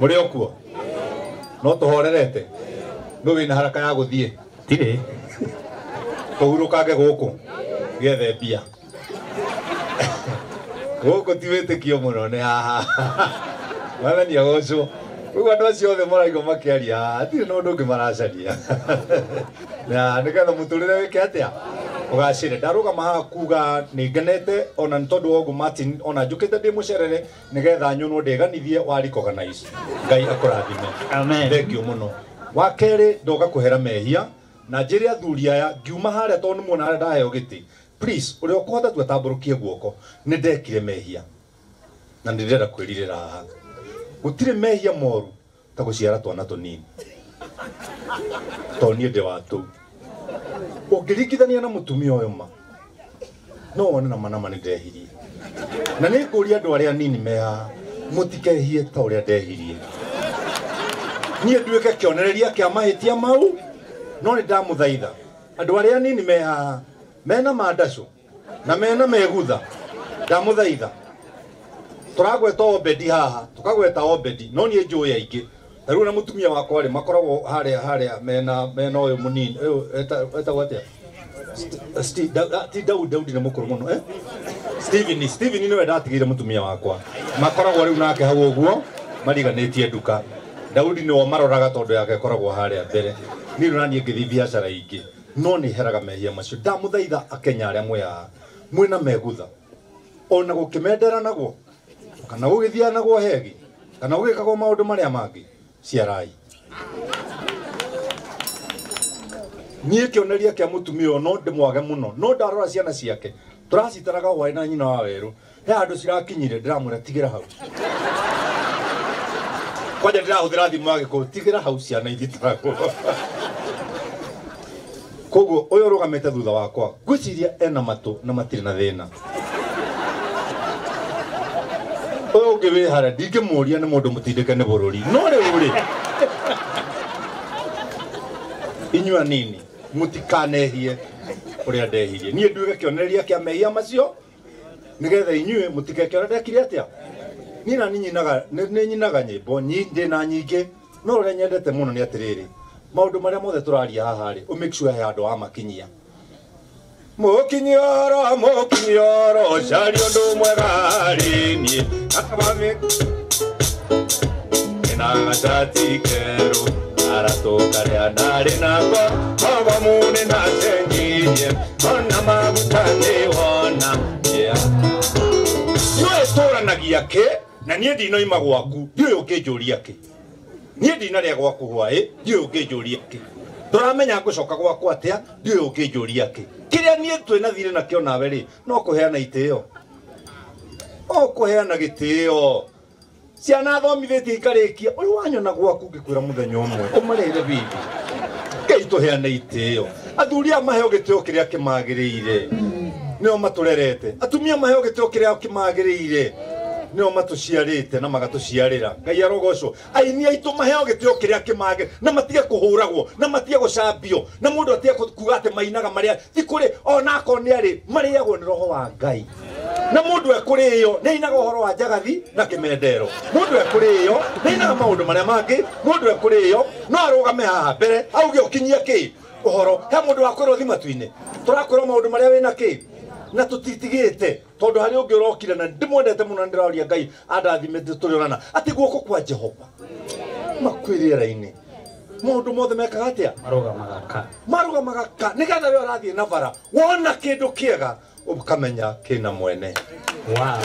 Mũrĩ o kuo? No tũhorerete? Nũ wĩna haraka ya gũthiĩ? Tirĩ. Tũhurũkange gũkũ gethe mbia. Gũkũ ti wĩtĩkio mũno nĩ haha. Mwathani agocwo. Rĩu andũ acio othe maraigua makĩaria haha, hatirĩ na ũndũ ũngĩ maracaria. Na nĩgetha mũtũrĩre wĩke atĩa? Ũgacĩre. Ndarũgama haha kuga nĩ ngenete ona nĩ tondũ wa ũguo Martin ona njũkĩte ndĩ mũcerere nĩgetha nyonwo ndĩganithie wa recognize. Ngai akũrathime. Amen. Thank you mũno. Wa kerĩ ndoka kũhera mehia na njĩre athuri aya ngiuma harĩa tondũ nĩ muona harĩa ndaheo gĩtĩ. Please ũrĩa ũkũhota tu atambũrũkie guoko nĩ ndekire mehia na nĩ ndĩrenda kwĩrirĩra haha. Gũtirĩ mehia moru ta gũciara twana tũnini tondũ niĩ ndĩ wa tũu. Ũngĩringithania na mũtumia ũyũ ma no wone na manama nĩ ndehirie. Na nĩ ngũria andũ arĩa anini me haha mũtikehie ta ũrĩa ndehirie. Niĩ nduĩke kĩonereria kĩa mahĩtia mau no nĩ ndamũthaitha andũ arĩa anini me haha mena mandacũ na mena megutha ndamũthaitha. Tũragweta Obedi haha tũkagweta Obedi no niĩ njũĩ aingĩ. Ta rĩu na mũtumia wakwa rĩ makoragwo harĩa mena ũyũ mũnini ũyũ etagwo atĩa? Ti Daudi nĩ mũkũrũ mũno, eh? Steven nĩwe ndatigĩire mũtumia wakwa. Makoragwo rĩu nake hau ũguo mariganĩtie nduka. Daudi nĩwe maroraga tondũ yake ĩkoragwo harĩa mbere. Niĩ rĩu naniĩ ngĩthiĩ biacara ingĩ no nĩ heraga mehia macio. Ndamũthaitha Akenya arĩa mwĩ haha mwĩna megutha ona gũkĩmenderanagwo kana gũgĩthianagwo hegi kana gũgĩkagwo maũndũ marĩa mangĩ ciarai. Niĩ kĩonereria kĩa mũtumia ũyũ no ndĩmwage mũno no ndarora ciana ciake tũracitaraga hwaĩ na nyina wa werũ he handũ cirakinyire ndĩramwĩra tigĩra hau. Kwanja ndĩrahũthĩra thimũ ya gĩkũyũ tigĩra hau ciana ithitaragwo. Koguo ũyũ ũrũgamĩte thutha wakwa ngwĩciria ena matũ na matirĩ na thĩna. Ũyũ ũngĩ wĩ harĩa ndingĩmũria nĩ mũndũ mũtindĩke nĩ bũrũri no rĩu rĩ inyuĩ anini mũtikanehie ũrĩa ndehirie. Niĩ nduĩke kĩonereria kĩa mehia macio nĩgetha inyuĩ mũtikeke ũrĩa ndekire atĩa. Niĩ na niĩ nĩ nyinaga nyĩmbo ndĩ na nyingĩ no ũrĩa nyendete mũno nĩ atĩrĩrĩ maũndũ marĩa mothe tũraria haha rĩ ũ make sure he handũ wamakinyia. Mũkinyoro mũkinyoro caria ũndũ mwega rĩ niĩ na gacati kerũ aratũ karĩa ndarĩ nako kogomu nĩ ndacenjirie ona maguta nĩ wona. Niĩ tũranagia kĩ na niĩ ndinoima gwaku ndiũĩ ũngĩnjũria kĩ. Niĩ ndinarĩa gwaku hwaĩ ndiũĩ ũngĩnjũria kĩ. Ndũramenya ngũcoka gwaku atĩa ndiũĩ ũngĩnjũria kĩ. Kĩrĩa niĩ twĩna thirĩ nakĩo nawe rĩ no kũheana itĩo. O kũheana gĩtĩo. Ciana thomithĩtie ikarĩkia ũyũ wanyona gwaku ngĩkwĩra mũthenya ũmwe ũmarĩre bibi. Ngai tũheane itĩo. Athuri aya maheo gĩtĩo kĩrĩa kĩmagĩrĩire nĩo matũrerete. Atumia maheo gĩtĩo kĩrĩa kĩmagĩrĩire nĩo matũciarĩte na magatũciarĩra. Ngai arogocwo. Aini aitũ maheo gĩtĩo kĩrĩa kĩmagĩrĩire na matige kũhũragwo na matige gũcambio na mũndũ atige kuga atĩ mainaga marĩa ti kũrĩ ona akorwo nĩ arĩ marĩagwo nĩ roho wa Ngai. Na mũndũ ekũrĩo nĩ ainaga ũhoro wa njagathi na kĩmendero. Mũndũ ekũrĩo nĩ ainaga maũndũ marĩa mangĩ. Mũndũ ekũrĩo no arũgame haha mbere auge ũkinyie kĩ ũhoro. He mũndũ wakwĩrwo thi matu-inĩ tũrakwĩrwo maũndũ marĩa wĩna kĩ na tũtitigĩte tondũ harĩ ũngĩ ũrokire na ndĩmwendete mũno na ndĩroria Ngai andathime tũrĩonana atĩ guoko kwa Jehova makwĩ rĩera-inĩ maũndũ mothe mekaga atĩa? Marũgamaga ka. Marũgamaga ka nĩgetha we ũrathiĩ na bara wona kĩndũ kĩega ũkamenya kĩna mwene. Wow.